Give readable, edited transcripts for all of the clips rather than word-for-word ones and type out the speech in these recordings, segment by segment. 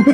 So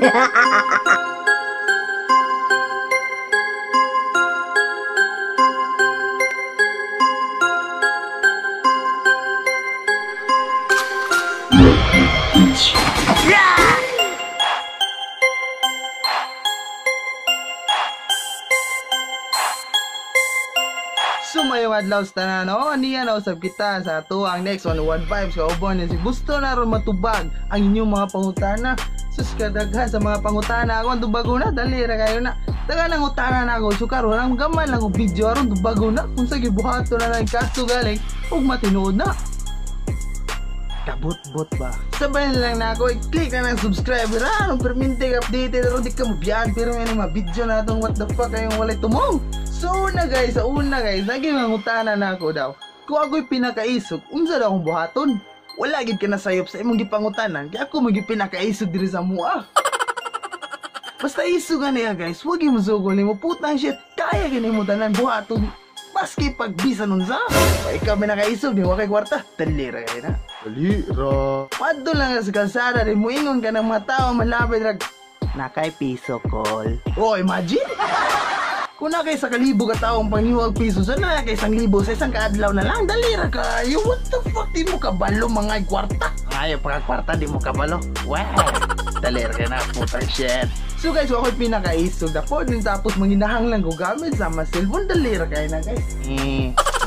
mayong adlaw sa tanan, no? Aniya na usab kita sa ato ang next 101 Vibes kauban ni si Gusto na ron matubag ang inyong mga pangutana. Sus, kadaghan sa mga pangutana ako ang tubago na, dali ra kayo na. Taga nang utana na ako, so karon ang gamay lang og video aron tubago na kung sa gibuhaton na lang kaso galing ug matinuod na. Kabot-bot ba? Sabay na lang na ako, i-click na ng subscribe ra, aron permente updated aron di ka mabiyaan pero may mga video na atong what the fuck kayong walay tumong. So una guys, sa una guys, naging mangutana na ako daw. Kung ako'y pinakaisog, unsa daw akong buhaton? Wala gid ka na sayop sa imong gipangutanan, kaya ako magi pinakaisog diri sa mua. Basta isog niya guys, wag mo sugol nimo, putang shit, kaya gini mo tanan buhaton. Maski pagbisan unsa. Pa ikaw pinakaisog ni wa kay kwarta, dali ra kay na. Dali ra. Padto lang sa kalsada di moingon ka ng mga tao malapit ra nakay piso call. Oh, imagine. Kung na kay sa kalibo ka taong panghiwag piso, so na kay 1,000 sa isang kaadlaw na lang, dali ra kayo. What the fuck, di mo kabalo mga kwarta? Ayaw pa kwarta, di mo kabalo. Wow, dali ra na, putang shit. So guys, ako'y pinakaisog na po. Tapos manginahang lang ko gamit sa mga cellphone, dali ra kayo na guys.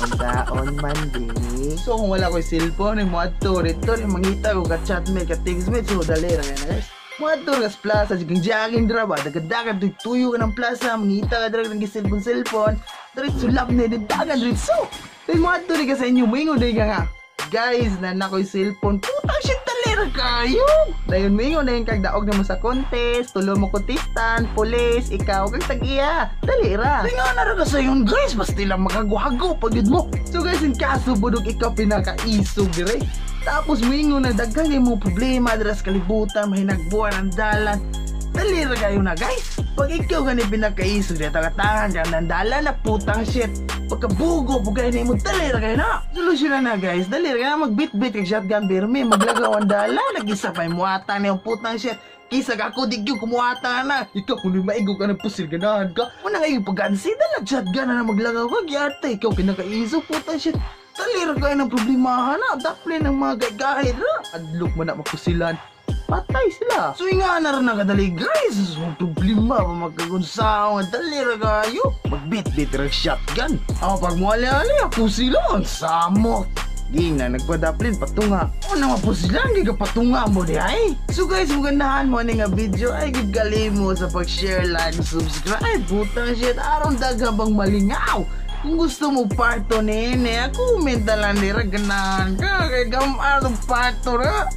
Untaon man di. So kung wala ko'y cellphone, mo adto rito, mangita ko ka chatmate, ka textmate, so dali ra kayo na guys. Mga sa plaza, sigang jogging dra ba, dagadagan tuyo ka ng plaza, mangita ka dra ng cellphone, diretso lap na dagan diretso. Then mga to ka sa inyo, moingon day ka nga. Guys, na nakoy cellphone, putang shit, dali ra kayo. Dayon moingon dayon kag daog na mo sa contest, tulo mo kontestan, police, ikaw kag tag-iya, dali ra. Ingon na ra ka sa inyon guys, basta lang magaguhago pag yun mo. So guys, in kaso budog ikaw pinakaisog dire. Tapos moingon na daghan kay mo problema dira sa kalibutan, mahinagbuan ang dalan. Dali ra kayo na guys. Pag ikaw gani pinakaisog diya tagatangan ka ng dalan na putang shit. Pagkabugo pugay nimo, dali ra kayo na. Solusyon na guys, dali ra kayo na magbitbit kag shotgun birme, maglagaw ang dalan, nagisa pa muata ni putang shit. Kisa ka ako di gyud kumuata na. Ikaw kun maigo ka ng pusil ganahan ka. Una nga paggansi dala shotgun na maglagaw ka gyate, ikaw pinakaisog putang shit. Dali ra kayo ng problemahan na, daplin ng mga gaygahay ra. Adlok man na mapusilan, patay sila. So nga na rin nakadali guys, so, problema pa magkagunsaw, dali ra kayo. Magbit-bit ra shotgun. Ako pag muali-ali, pusilan, samot. Di na nagpadaplin, patunga. O na mapusilan, di ka patunga mo di ay. So guys, magandahan mo ani nga video, ay gigali mo sa pag-share, like, subscribe. Putang shit, aron daghan bang malingaw. Kung gusto mo parto nene, comment na lang nila, ganahan ka, kay gamarong parto ra.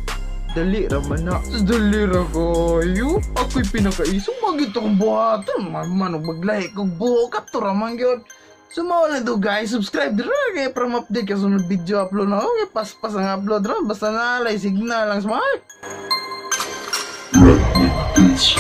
Dali ra man na. Dali ra kayo. Ako'y pinakaisog, magito kong buhaton. Manong maglahi kong buhok, kato ra man yun. So mao lang to guys, subscribe dira, kaya para ma-update ka sunod video upload na ako, kaya paspas ang upload ra, basta nalay signal lang smart. Bitch.